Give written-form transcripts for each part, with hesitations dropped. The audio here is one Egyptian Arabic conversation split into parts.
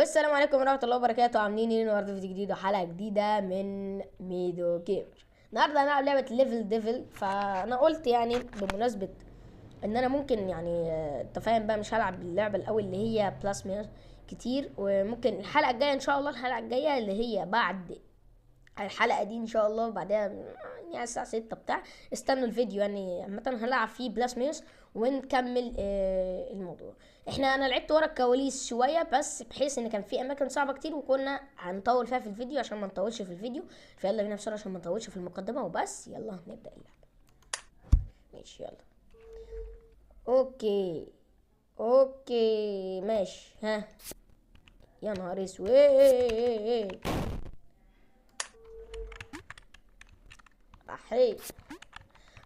والسلام عليكم ورحمة الله وبركاته. عاملين ايه النهارده؟ فيديو جديد وحلقة جديدة من ميدو جيمر. النهارده هنلعب لعبة Level Devil. فانا قلت يعني بمناسبة ان انا ممكن يعني انت فاهم بقى، مش هلعب اللعبة الاول اللي هي Blasphemous كتير، وممكن الحلقة الجاية ان شاء الله، الحلقة الجاية اللي هي بعد الحلقة دي ان شاء الله بعدها يعني الساعة 6 بتاع، استنوا الفيديو. يعني عامة هنلعب فيه Blasphemous ونكمل الموضوع. انا لعبت ورا الكواليس شوية بس، بحيث ان كان في اماكن صعبة كتير وكنا هنطول فيها في الفيديو عشان ما نطولش في الفيديو. فيلا بينا بسرعة عشان ما نطولش في المقدمة وبس. يلا نبدأ اللعبة. ماشي يلا. okay okay ماشي. ها يا نهار اسود، احي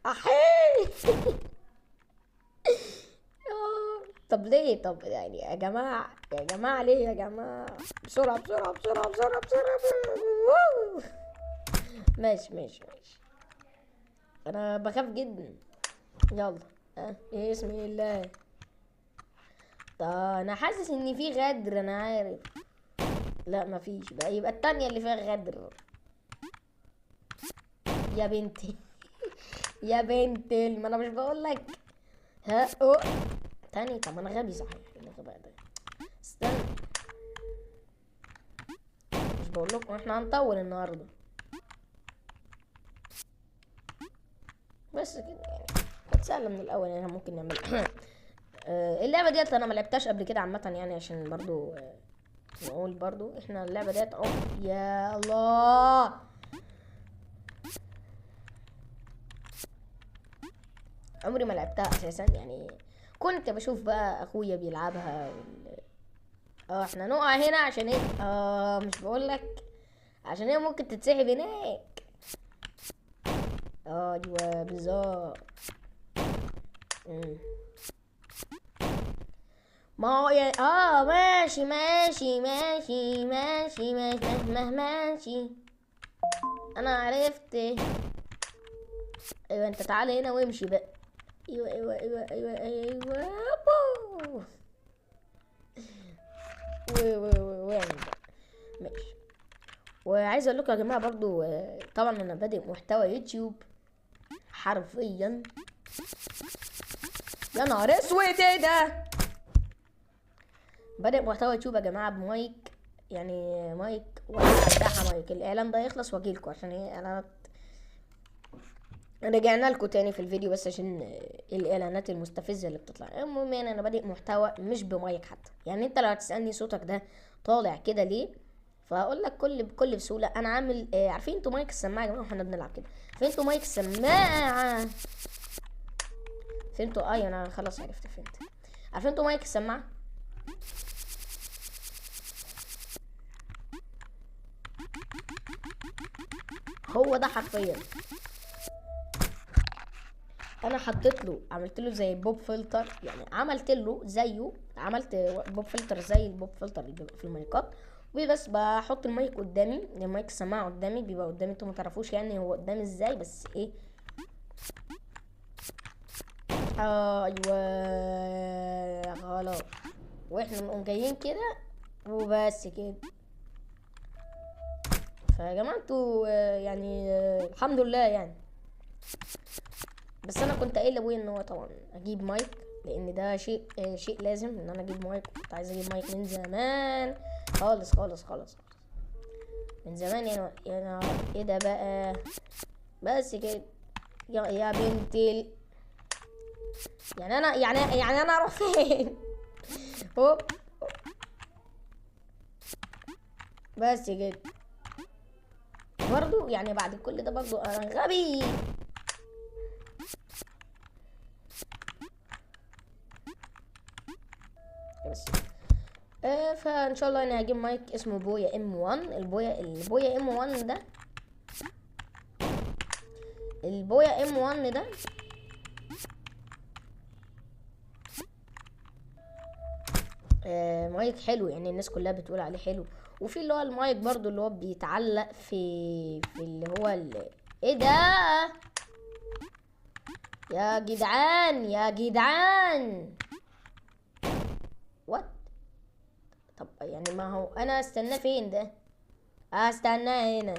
احي. طب ليه؟ طب يعني يا جماعة، يا جماعة ليه يا جماعة؟ بسرعة بسرعة بسرعة بسرعة بسرعة بسرعة. ماشي ماشي ماشي، أنا بخاف جدا. يلا بسم الله. طب أنا حاسس إن في غدر، أنا عارف. لا مفيش بقى، يبقى التانية اللي فيها غدر. يا بنتي يا بنتي، ما أنا مش بقول لك. ها أو تاني. طب انا غبي صحيح، ايه الغباء ده؟ استنى، مش بقول لكم احنا هنطول النهارده بس كده يعني، كانت سهله من الاول يعني، ممكن نعمل. اللعبه ديت انا ما لعبتهاش قبل كده عامه يعني، عشان برضو نقول برضو احنا اللعبه ديت. يا الله، عمري ما لعبتها اساسا يعني، كنت بشوف بقى اخويا بيلعبها احنا نقع هنا عشان ايه؟ مش بقول لك عشان ايه ممكن تتسحب هناك. ايوه بالظبط. ما هو يعني ماشي ماشي ماشي ماشي ماشي ماشي ماشي، انا عرفت. ايوه انت تعالى هنا وامشي بقى. ايوه ايوه ايوه ايوه ايوه، بو. واعمل بقى. ماشي. وعايز اقول لكم يا جماعه برضو، طبعا انا بادئ محتوى يوتيوب حرفيا. يا نهار اسود ايه ده؟ بادئ محتوى يوتيوب يا جماعه بمايك، يعني مايك ولا مايك. الاعلان ده يخلص واجيلكوا عشان ايه، اعلانات. رجعنا لكم تاني في الفيديو بس عشان الاعلانات المستفزه اللي بتطلع. المهم يعني انا بادئ محتوى مش بمايك حتى، يعني انت لو هتسالني صوتك ده طالع كده ليه، فهقول لك بكل بسهوله. انا عامل، عارفين انتوا مايك السماعه يا جماعه واحنا بنلعب كده، عارفين انتوا مايك السماعه؟ فهمتوا؟ انا خلاص عرفت، فهمت. عارفين انتوا مايك السماعه؟ هو ده حرفيا. انا حطيت له، عملت له زي pop filter، يعني عملت له زيه، عملت pop filter زي ال pop filter اللي بيبقى في المايكات، وبس بحط المايك قدامي، المايك السماعه قدامي، بيبقى قدامي، انتوا ما تعرفوش يعني هو قدامي ازاي، بس ايه. ايوه خلاص، واحنا نقوم جايين كده وبس كده. فيا جماعه انتوا، الحمد لله يعني. بس انا كنت قايل لابويا ان هو طبعا اجيب مايك، لان ده شيء لازم ان انا اجيب مايك. كنت عايز اجيب مايك من زمان خالص خالص خالص خالص، من زمان يعني. يعني ايه ده بقى؟ بس كده يا بنتي يعني انا، يعني، يعني انا اروح فين؟ هوب بس كده. برضو يعني بعد كل ده برضو انا غبي. بس. فان شاء الله انا هجيب مايك اسمه بويا ام 1. البويا ام 1 ده، البويا ام 1 ده مايك حلو يعني، الناس كلها بتقول عليه حلو. وفي اللي هو المايك برضو اللي هو بيتعلق في اللي هو ايه ده يا جدعان؟ يا جدعان وات؟ طب يعني ما هو انا استناه فين ده؟ استناه هنا.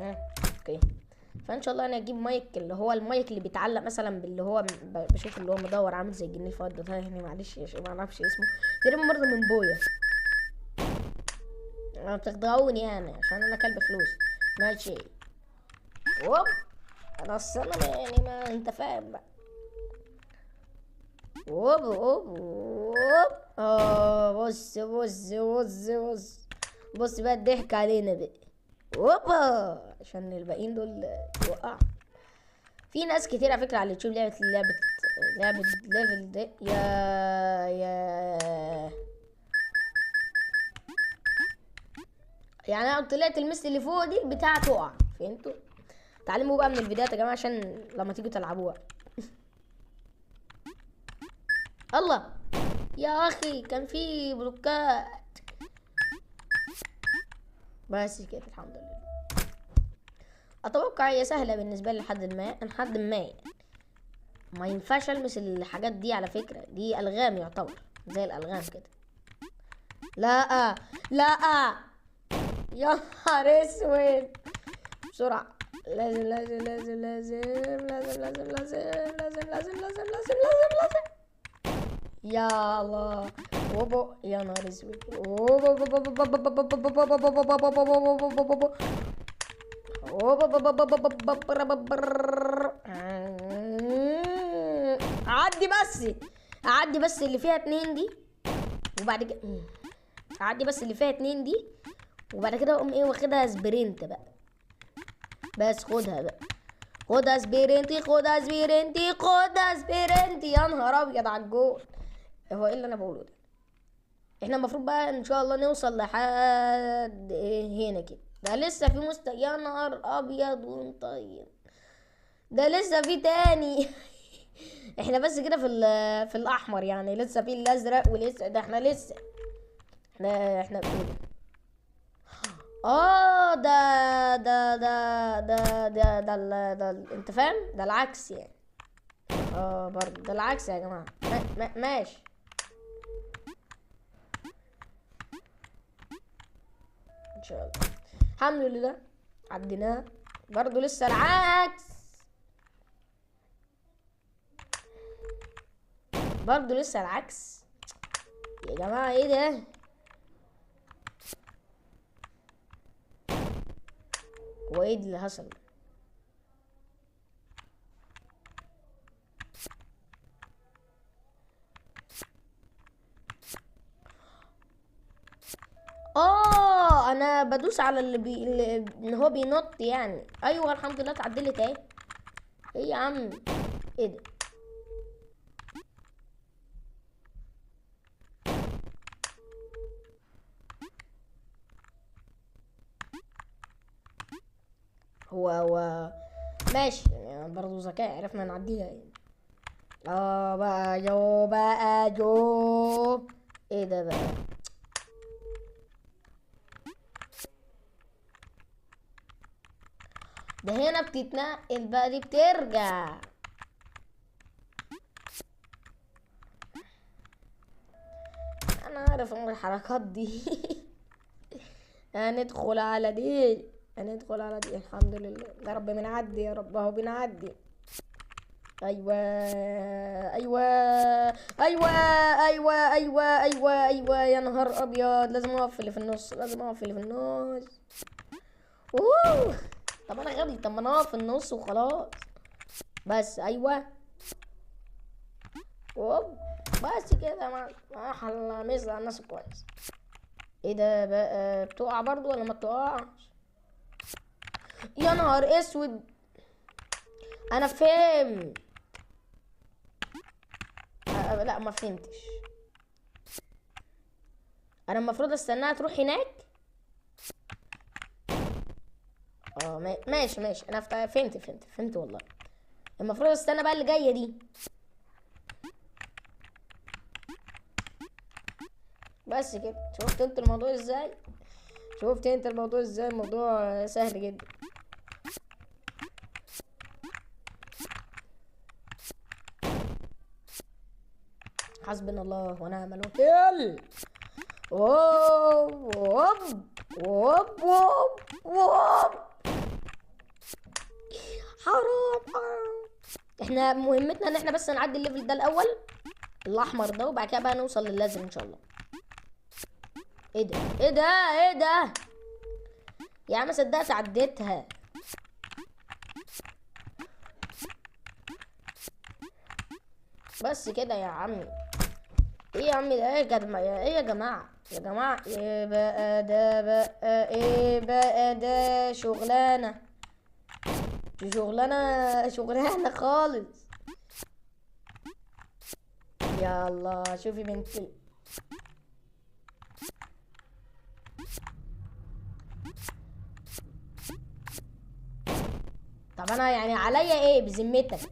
okay. فان شاء الله انا اجيب مايك، اللي هو المايك اللي بيتعلق مثلا باللي هو بشوف اللي هو مدور عامل زي الجنيه الفضة ده، يعني معلش ما اعرفش اسمه، تقريبا برضه من بويا. انا بتخدعوني يعني عشان انا كلب فلوس. ماشي. هوب. انا اصل انا يعني ما انت فاهم بقى. هوب هوب هوب. بص بص بص بص بص بقى الضحك علينا بقى. هوبا، عشان الباقيين دول وقعوا. في ناس كتير على فكرة على اليوتيوب لعبت لعبة level ده. يا يعني انا طلعت المس اللي فوق دي البتاعة تقع، فهمتوا؟ تعلموا بقى من الفيديوهات يا جماعة عشان لما تيجوا تلعبوها. الله يا اخي كان في بلوكات. بس كده الحمد لله. اتوقع هي سهلة بالنسبة لي لحد ما، لحد ما يعني. ما ينفعش المس الحاجات دي على فكرة، دي الغام يعتبر زي الالغام كده. لا لا يا نهار اسود، بسرعة، لازم لازم لازم لازم لازم لازم لازم لازم لازم لازم لازم لازم لازم. يا الله. وبو يا نهار اسود. اعدي بس، اعدي بس اللي فيها 2 دي، وبعد كده اعدي بس اللي فيها 2 دي، وبعد كده اقوم ايه واخدها sprint بقى. بس خدها بقى، خدها sprint، خدها sprint، خدها sprint. يا نهار ابيض على الجول. هو ايه اللي انا بقوله ده؟ احنا المفروض بقى ان شاء الله نوصل لحد ايه هنا كده. ده لسه في يا نهار ابيض ونطين، ده لسه في تاني. احنا بس كده في في الاحمر يعني، لسه في الازرق ولسه ده احنا لسه احنا ايه ده؟ ده ده ده ده ده ده ده انت فاهم؟ ده العكس يعني. برضه ده العكس يا جماعة. ماشي. ان شاء الله الحمد لله عديناه. برضه لسه العكس، برضه لسه العكس يا جماعة. ايه ده؟ هو ايه اللي حصل؟ انا بدوس على اللي ان هو بينط يعني. ايوه الحمد لله اتعدلت اهي. ايه يا عم؟ ايه ده؟ هو ماشي يعني، برضه ذكاء عرفنا نعديها يعني. بقى جو بقى جو. ايه ده بقى؟ ده هنا بتتنقل بقى، دي بترجع. انا عارف ان الحركات دي. هندخل على دي، هندخل على دي. الحمد لله يا رب بنعدي، يا رب اهو بنعدي. ايوه ايوه ايوه ايوه ايوه ايوه ايوه. يا نهار ابيض، لازم اقف اللي في النص، لازم اقف اللي في النص. اوه طب انا غبي، طب ما انا اقف في النص وخلاص. بس ايوه اوب بس كده. ما احلى مثل على الناس كويس. ايه ده بقى؟ بتقع برضو ولا ما بتقعش؟ يا نهار اسود انا فهمت. لا ما فهمتش. انا المفروض استناها تروح هناك. ماشي ماشي، انا فهمت فهمت فهمت والله. المفروض استنى بقى اللي جاية دي. بس كده. شفت انت الموضوع ازاي؟ شفت انت الموضوع ازاي؟ الموضوع سهل جدا. حسبنا الله ونعم الوكيل. اوه اوب اوب اوب اوب، حرام حرام. احنا مهمتنا ان احنا بس نعدي ال level ده الاول الاحمر ده، وبعد كده بقى نوصل للازرق ان شاء الله. ايه ده ايه ده ايه ده يا عم؟ صدقت عديتها. بس كده يا عمي. ايه يا عمي ده؟ ايه يا جماعة؟ ايه يا جماعة؟ يا جماعة ايه بقى ده بقى؟ ايه بقى ده؟ شغلانة شغلانة شغلانة خالص. يلا شوفي بنت طب انا يعني عليا ايه بذمتك؟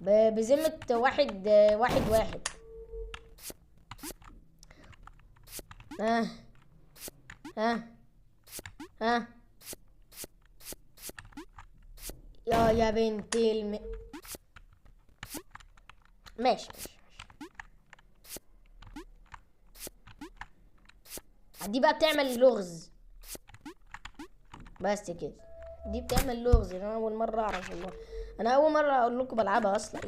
بذمة واحد واحد واحد. ها ها ها يا بنتي ماشي ماشي. دي بقى بتعمل لغز بس كده، دي بتعمل لغز. انا اول مرة اعرف والله، انا اول مرة اقول لكم بلعبها اصلا.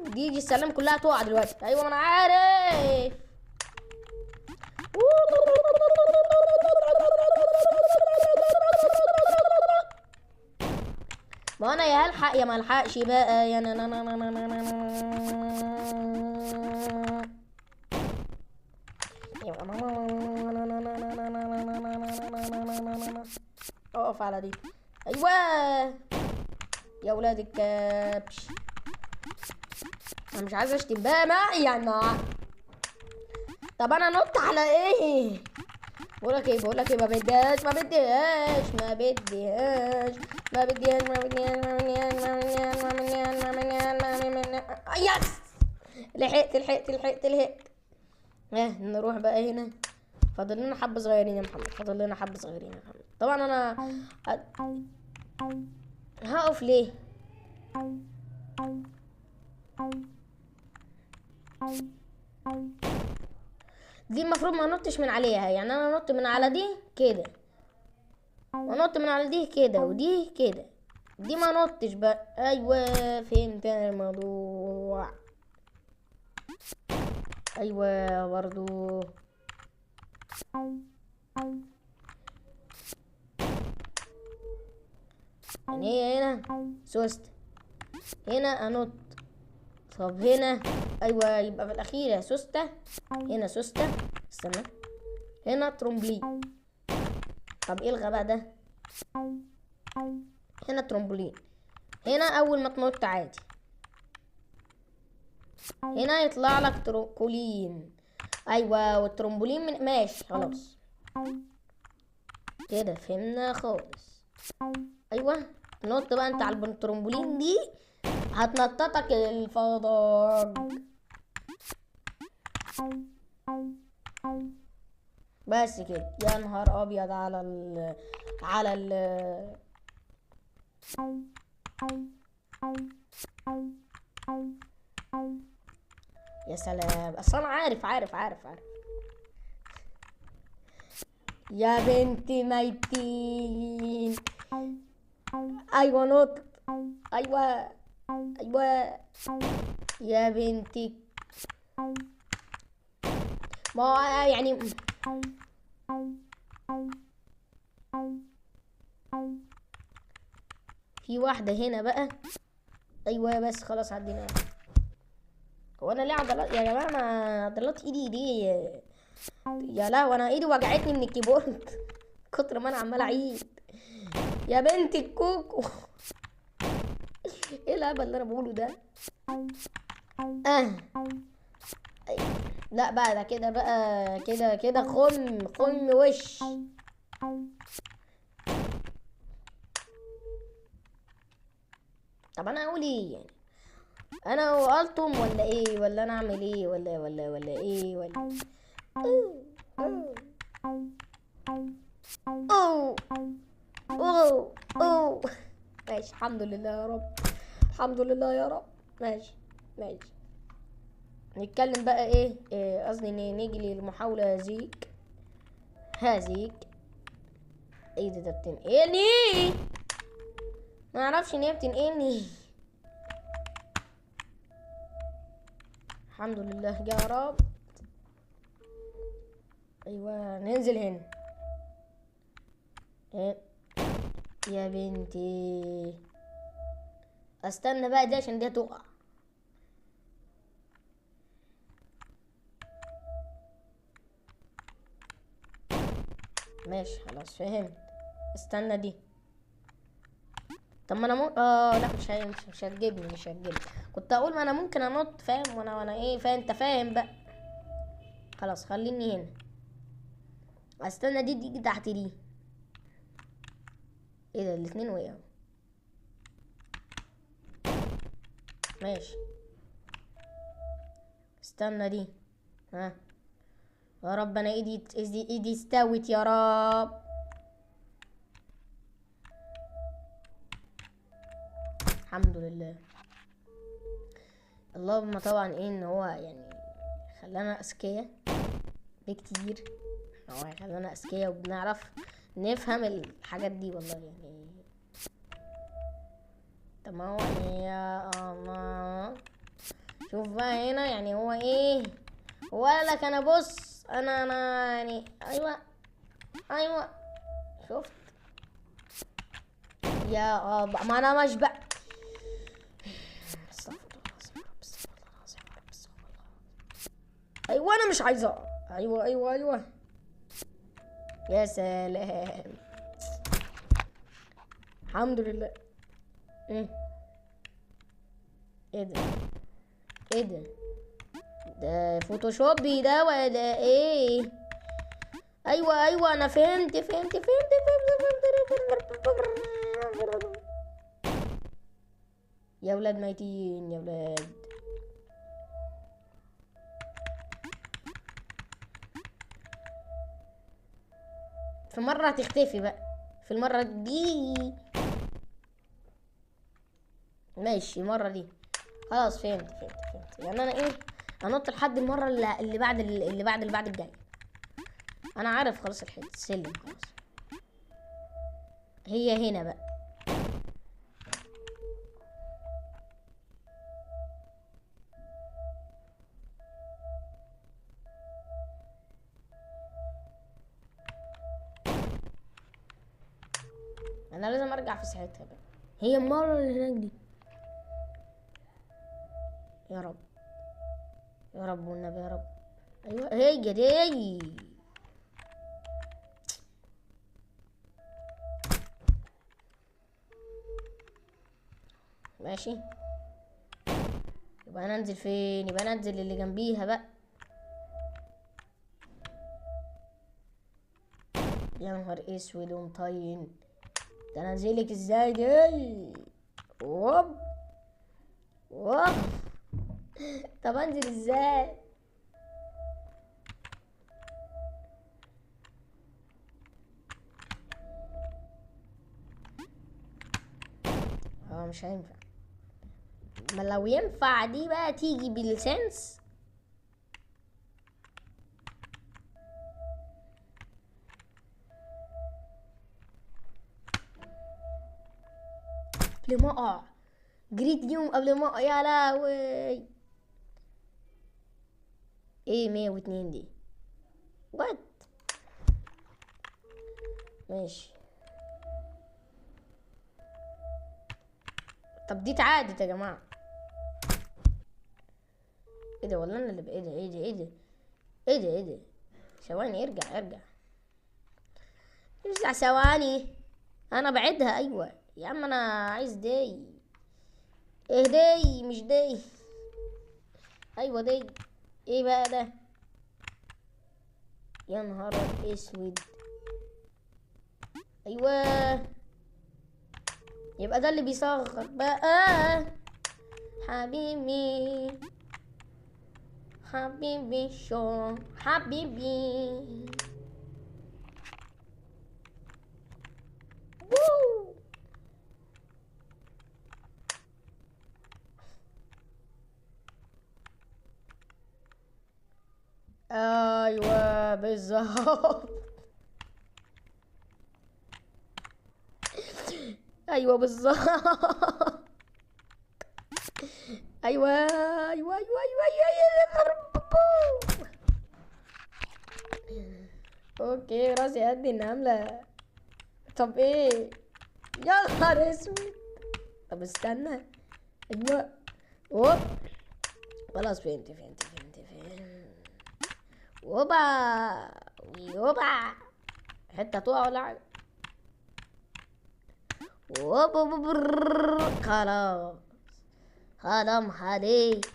دي السلام كلها تقع دلوقتي. ايوه ما انا عارف. ما انا يا هلحق يا ما الحقش بقى يا نا نا نا نا نا نا نا نا. اقف على دي. ايوه يا ولاد الكبش، انا مش عايز اشتم بقى ما يعني. طب انا نط على ايه؟ بقولك ايه بقولك ايه، ما بديهاش ما بديهاش ما بديهاش ما بديهاش ما بديهاش ما بديهاش ما بديهاش ما بديهاش ما بديهاش. yes لحقت لحقت لحقت لحقت. نروح بقى هنا. فاضل لنا حبة صغيرين يا محمد، فاضل لنا حبة صغيرين يا محمد. طبعا انا هقف ليه؟ دي المفروض ما نطش من عليها، يعني انا نط من على دي كده ونط من على دي كده ودي كده، دي ما نطش بقى. ايوه فهمت انا الموضوع. ايوه برضو يعني هي هنا سوست، هنا انط. طب هنا ايوه يبقى في الاخيرة سوستة، هنا سوستة، استنى هنا ترومبلين. طب ايه الغباء ده؟ هنا ترومبولين، هنا اول ما تنط عادي، هنا يطلع لك تروكولين. ايوه والترومبولين من ماشي خلاص كده فهمنا خالص. ايوه نط بقى انت على الترومبولين دي هتنططك الفضاء. بس كده. يا نهار ابيض على ال على ال يا سلام. اصل انا عارف عارف عارف عارف يا بنتي ميتين. ايوه نط. ايوه ايوه يا بنتي. ما يعني في واحدة هنا بقى. ايوه بس خلاص عدينا. هو انا ليه عضلات يا جماعة؟ انا عضلات ايدي دي يا لهوي، انا ايدي وجعتني من ال keyboard كتر ما انا عمال اعيد. يا بنت الكوكو ايه الهبل اللي انا بقوله ده؟ لا بقى ده كده بقى كده كده خم خم وش. طب انا اقول ايه يعني؟ انا الطم ولا ايه؟ ولا انا اعمل ايه؟ ولا ولا ولا ايه؟ ولا أوه. أوه. أوه. أوه. ماشي الحمد لله يا رب، الحمد لله يا رب. ماشي ماشي. نتكلم بقى ايه، قصدي نيجي للمحاولة هذيك. ايه ده بتنقلني، ما اعرفش ان هي بتنقلني. الحمد لله يا رب. ايوه ننزل هنا. إيه؟ يا بنتي استنى بقى دي عشان دي هتقع. ماشي خلاص فهمت. استنى دي. طب ما انا لا مش هتجيبني، مش هتجيبني. كنت اقول ما انا ممكن انط، فاهم؟ وانا ايه، فاهم؟ انت فاهم بقى. خلاص خليني هنا، استنى دي تيجي تحت دي. ايه ده؟ الاتنين وقعوا. ماشي استنى دي. ها يا رب، انا ايدي استوت يا رب. الحمد لله. اللهم طبعا ايه ان هو يعني خلانا اذكياء بكتير، هو خلانا اذكياء وبنعرف نفهم الحاجات دي والله يعني. طب ما هو يا الله، شوف بقى هنا يعني هو ايه، هو قال لك انا بص انا يعني ايوه ايوه شفت يا ابا، ما انا مش بقى. استغفر الله العظيم يا رب، استغفر الله العظيم يا رب، استغفر الله. ايوه انا مش عايز اقع. ايوه ايوه ايوه يا سلام، الحمد لله. ايه ايه ده؟ ايه ده؟ ده فوتوشوبي ده ولا ايه؟ ايوه ايوه انا فهمت فهمت فهمت فهمت فهمت. يا ولاد ميتين يا ولاد. في مرة هتختفي بقى، في المرة دي. ماشي المرة دي خلاص فهمت فهمت فهمت. يعني انا ايه، انط لحد المرة اللي بعد اللي بعد اللي بعد الجاي. انا عارف خلاص الحتة السلم خلاص هي هنا بقى. انا لازم ارجع في ساعتها بقى، هي المرة اللي هناك دي. يا رب يا رب والنبي يا رب. ايوه هي دي. ماشي يبقى انا انزل فين؟ يبقى انا انزل اللي جنبيها بقى. يا نهار اسود ومطين، ده انا انزلك ازاي دي؟ هوب هوب. طب انزل ازاي؟ مش هينفع. ما لو ينفع دي بقى تيجي بالسنس. قبل ما اقع جريت اليوم قبل ما اقع. يا لهوي ايه 102 دي؟ وات. ماشي طب دي اتعادت يا جماعة. ايه ده؟ ولا انا اللي ايه ده ايه ده ايه ده ايه ده ايه ده؟ ثواني ارجع ارجع ارجع ثواني، انا بعدها. ايوه يا عم انا عايز دي. ايه دي؟ مش دي. ايوه دي. ايه بقى ده؟ يا نهار اسود. ايوه يبقى ده اللي بيصغر بقى. حبيبي حبيبي شو حبيبي. وو. بالظبط. ايوه بالظبط. ايوه ايوه ايوه ايوه ايوه. okay راسي قد النملة. طب ايه؟ يا نهار اسود. طب استنى. ايوه اوب، خلاص فهمت فهمت فهمت فهمت. اوبا اوبا، حتة تقع ولا حاجة. اوب، خلاص خلاص عليك.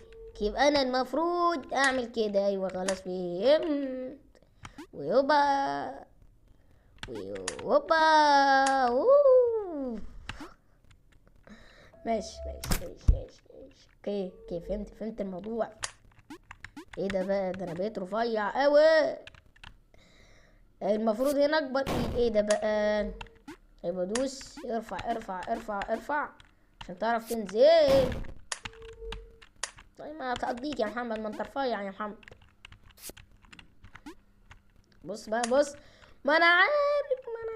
يبقى انا المفروض اعمل كده. ايوه خلاص فهمت. ويوبا ويوبا. اوه ماشي ماشي ماشي ماشي ماشي. okay okay فهمت فهمت الموضوع. ايه ده بقى؟ ده انا بقيت رفيع قوي. المفروض هنا اكبر. ايه ده بقى؟ يبقى دوس ارفع ارفع ارفع ارفع عشان تعرف تنزل. طيب ما تقضيك يا محمد، ما انت رفيع يا محمد. بص بقى بص، ما انا عارف ما انا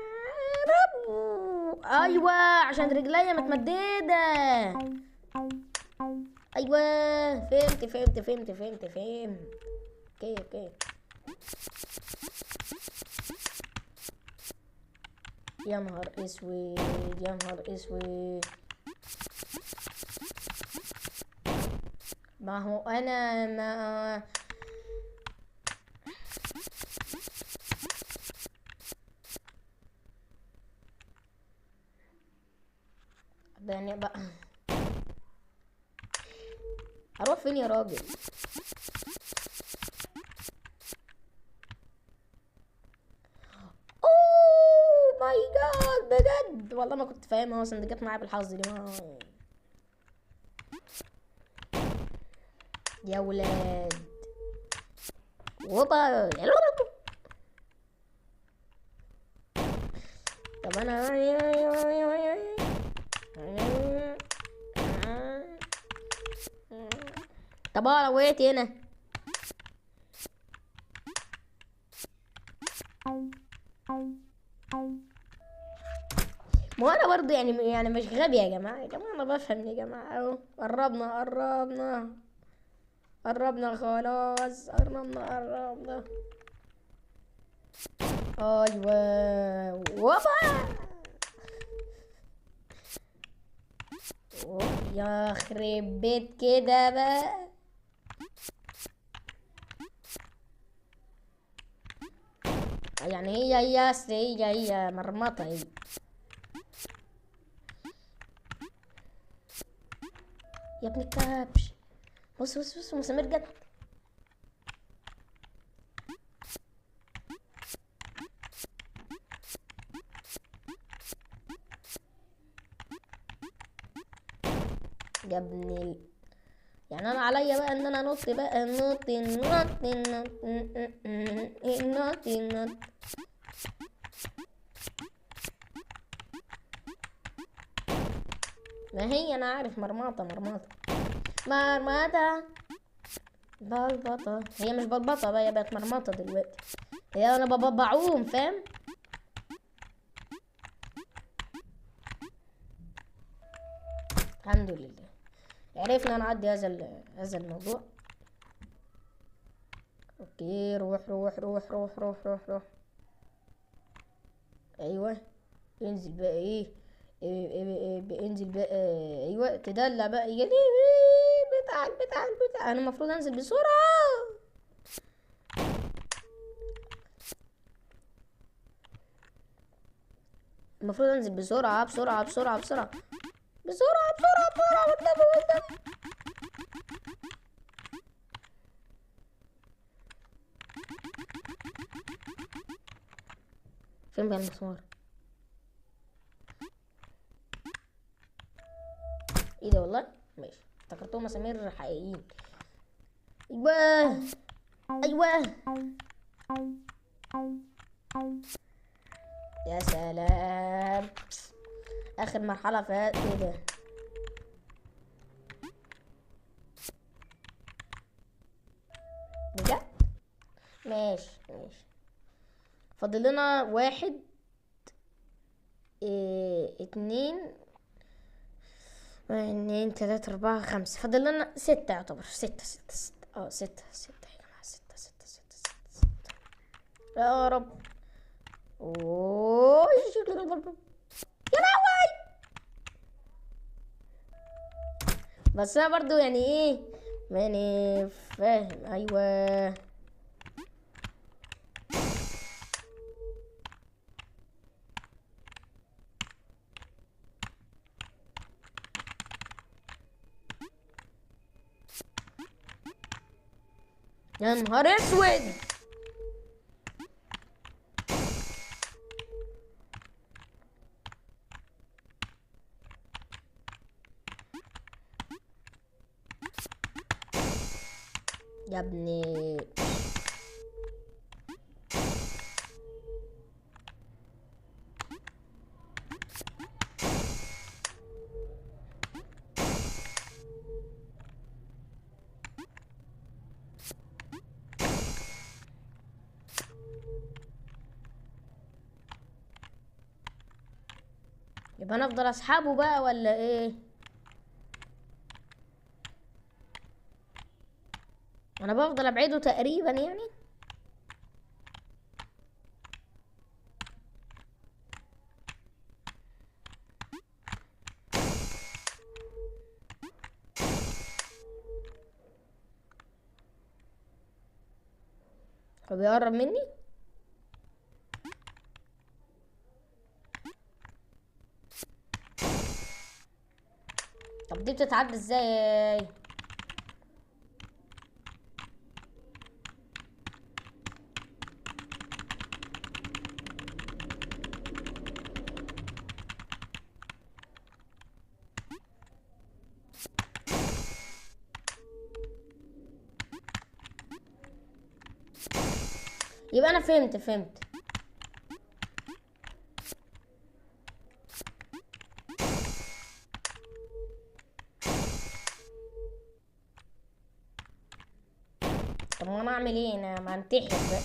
عارف. ايوه عشان رجليا متمدده. ايوه فهمت فهمت فهمت فهمت فهمت. okay okay. يا نهار اسود يا نهار اسود. ما هو انا ما يعني بقى اروح فين يا راجل؟ oh my God بجد والله ما كنت فاهمها اصلا، دي جت معايا بالحظ دي. ما يا ولاد وبا. طب انا طب لو وقعت هنا ما انا برضو يعني مش غبي يا جماعة، يا جماعة انا بفهم يا جماعة. اهو قربنا قربنا قربنا خلاص، قربنا قربنا. ايوه وبا. يا خرب بيت كده بقى. يعني هي هي هي هي مرمطة هي. يا ابن الكبش. بص بص بص مسامير جت. يا ابن يعني انا عليا بقى ان انا انط بقى، نط نط نط نط نط. ما هي انا عارف مرمطة مرمطة مرمطة بلبطة. هي مش بلبطة بقى، هي بقت مرمطة دلوقتي. هي انا بعوم فاهم. الحمد لله عرفنا نعدي هذا الموضوع. okay روح روح روح روح روح روح روح. ايوه انزل بقى. ايه إيه انزل بقى. ايوه تدلع بقى يا ليه بتاع بتاع بتاع. انا المفروض انزل بسرعة. المفروض انزل بسرعة بسرعة بسرعة بسرعة بسرعة بسرعة بسرعة. والنبي والنبي. فين بقى المسمار؟ ايه ده والله؟ ماشي افتكرتهم مسامير حقيقيين. ايوه ايوه يا سلام. اخر مرحلة في ايه ده؟ بجد؟ ماشي ماشي. فاضل لنا 1 2 2 3 4 5، فاضل لنا 6 يعتبر، 6 6 6، 6 6 يا جماعة، 6 6 6 6 6. يا رب. أوه يا لهوي. بس انا برضو يعني ايه، ماني فاهم. ايوه يا نهار اسود. يا ابني يبقى انا افضل اسحبه بقى ولا ايه؟ انا بفضل ابعده تقريبا يعني. هو بيقرب مني. طب دي بتتعدى ازاي؟ يبقى انا فهمت. طب ما انا اعمل ايه؟ انا ما انتحر بقى.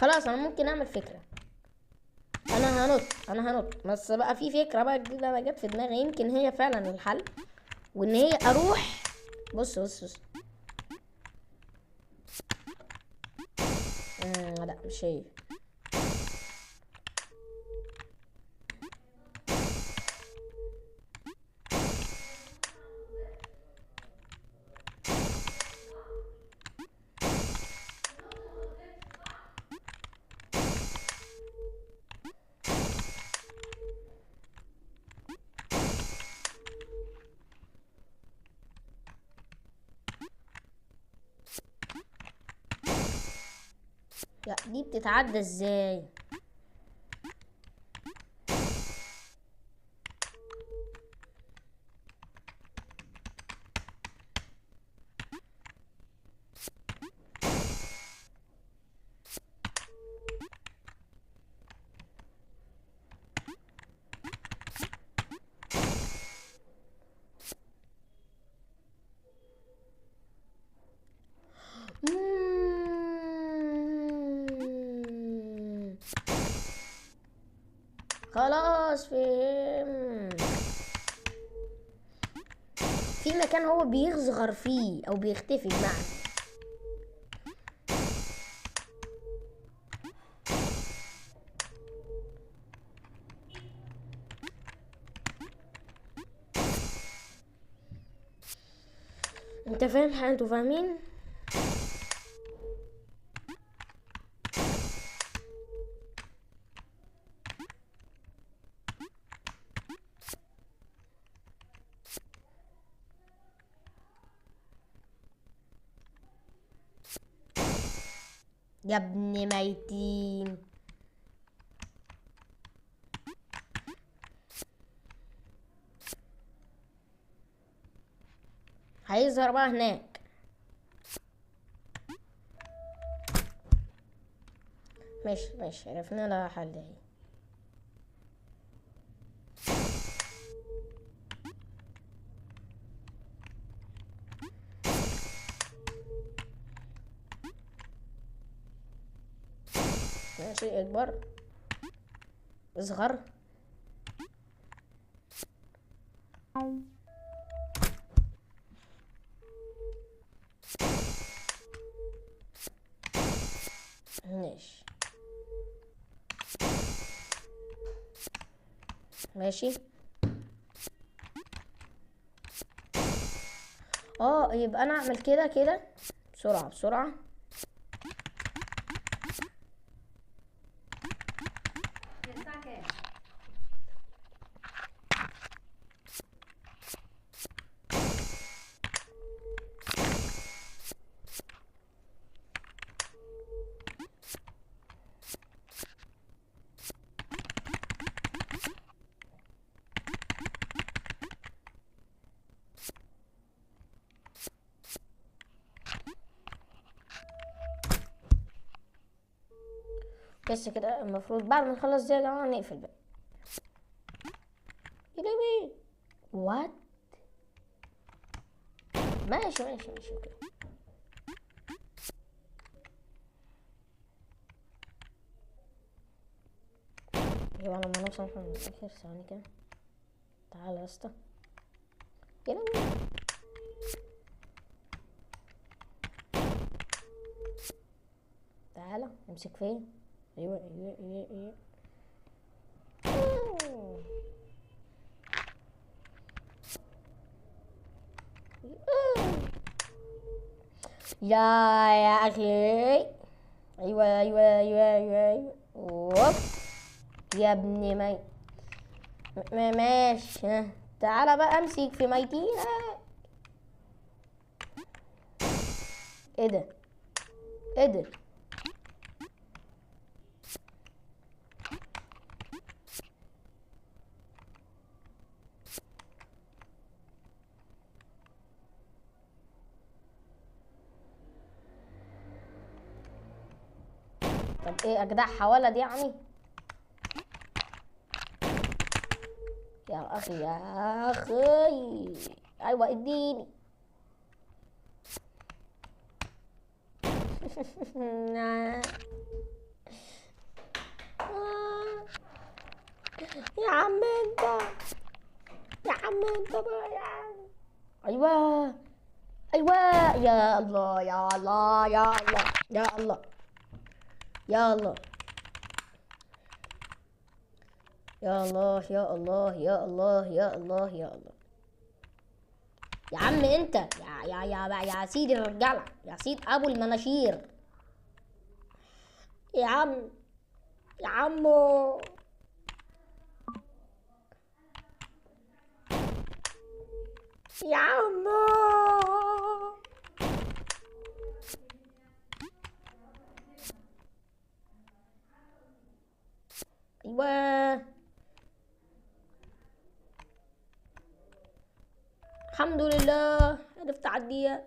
خلاص انا ممكن اعمل فكرة، انا هنط بس بقى في فكرة بقى جديدة انا جت في دماغي، يمكن هي فعلا الحل، وان هي اروح. بص بص بص، لا مش هي. لا دي بتتعدى ازاي؟ خلاص فهم. في مكان هو بيصغر فيه او بيختفي بمعنى. انت فاهم حاجه؟ انتوا فاهمين؟ يا ابن ميتين. هيظهر بقى هناك. ماشي ماشي، عرفنا لها حل اهي. ماشي، اكبر، اصغر. ماشي ماشي. يبقى انا اعمل كده كده بسرعة بسرعة. الساعة كام؟ بس كده المفروض بعد ما نخلص دي يا جماعة نقفل بقى. يا what، ماشي ماشي ماشي okay. يبقى لما نوصل احنا من الاخر. ثواني كده، تعالى يا اسطى. يا لهوي، تعالى امسك فيا. ايوه ايوه ايوه ايوه. يا اخي. ايوه ايوه ايوه ايوه ايوه. اوب يا ابن مي. ماشي، تعالى بقى امسك في ميتينا. ايه ده؟ ايه ده؟ طب ايه اجدعها ولد يعني؟ يا اخي يا اخي، ايوه اديني. يا عم انت، يا عم انت بقى يا عم. ايوه ايوه، يا الله يا الله يا الله يا الله يا الله يا الله يا الله يا الله يا الله يا الله. يا عم انت، يا يا يا يا سيد الرجاله، يا سيد ابو المناشير. يا عم يا عمو. يا عمو. ايوه الحمد لله عرفت اعديها.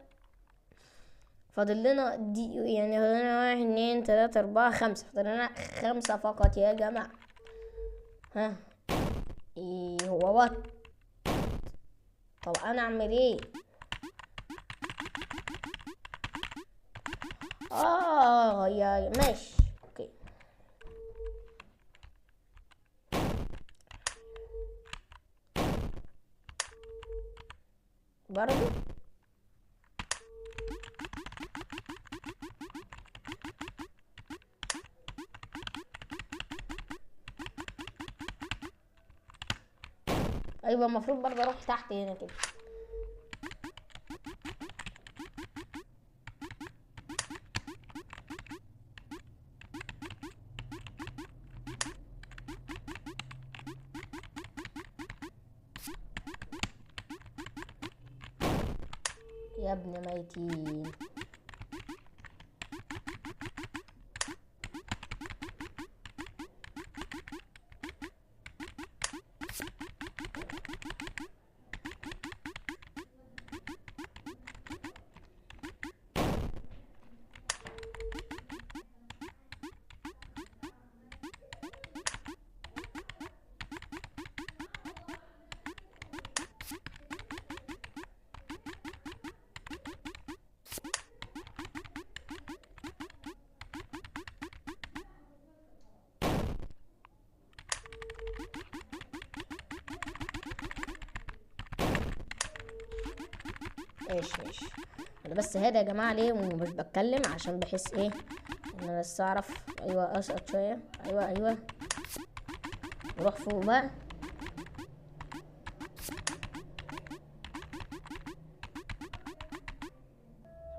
فاضل لنا دي يعني، فاضل لنا 1 2 3 4 5، فاضل لنا 5 فقط يا جماعة. ها ايه هو وات؟ طب انا اعمل ايه؟ يا ماشي okay. برضو ايوه المفروض برضه اروح تحت هنا كده. يا ابن ميتين. ماشي ماشي. انا بس هادي يا جماعة ليه ومش بتكلم؟ عشان بحس ايه ان انا لسه اعرف. ايوه اسقط شوية. ايوه ايوه نروح فوق بقى.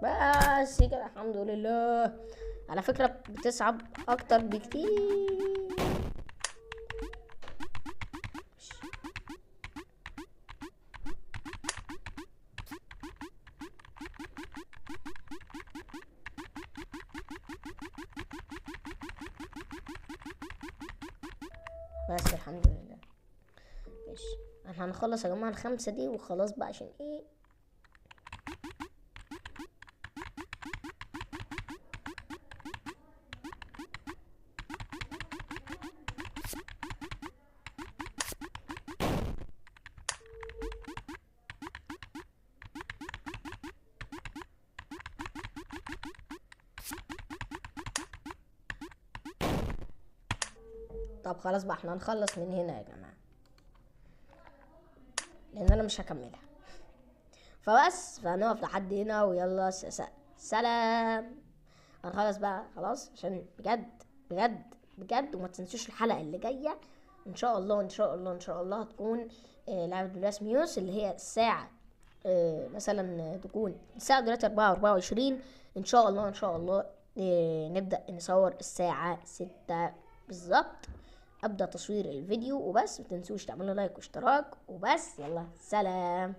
بس كده الحمد لله. على فكرة بتصعب اكتر بكتير. بس الحمد لله. ماشي احنا هنخلص يا جماعة الخمسة دي وخلاص بقى، عشان ايه؟ طب خلاص بقى احنا هنخلص من هنا يا جماعة لان انا مش هكملها. فبس فهنقف لحد هنا ويلا سلام. هنخلص بقى خلاص عشان بجد بجد بجد. وما تنسوش الحلقة اللي جاية ان شاء الله ان شاء الله ان شاء الله هتكون لعبة بلاسميوس اللي هي الساعة مثلا تكون الساعة دلوقتي 4:24 ان شاء الله ان شاء الله نبدأ نصور الساعة 6 بالظبط، ابدا تصوير الفيديو. وبس ما تنسوش تعملوا لايك واشتراك وبس. يلا سلام.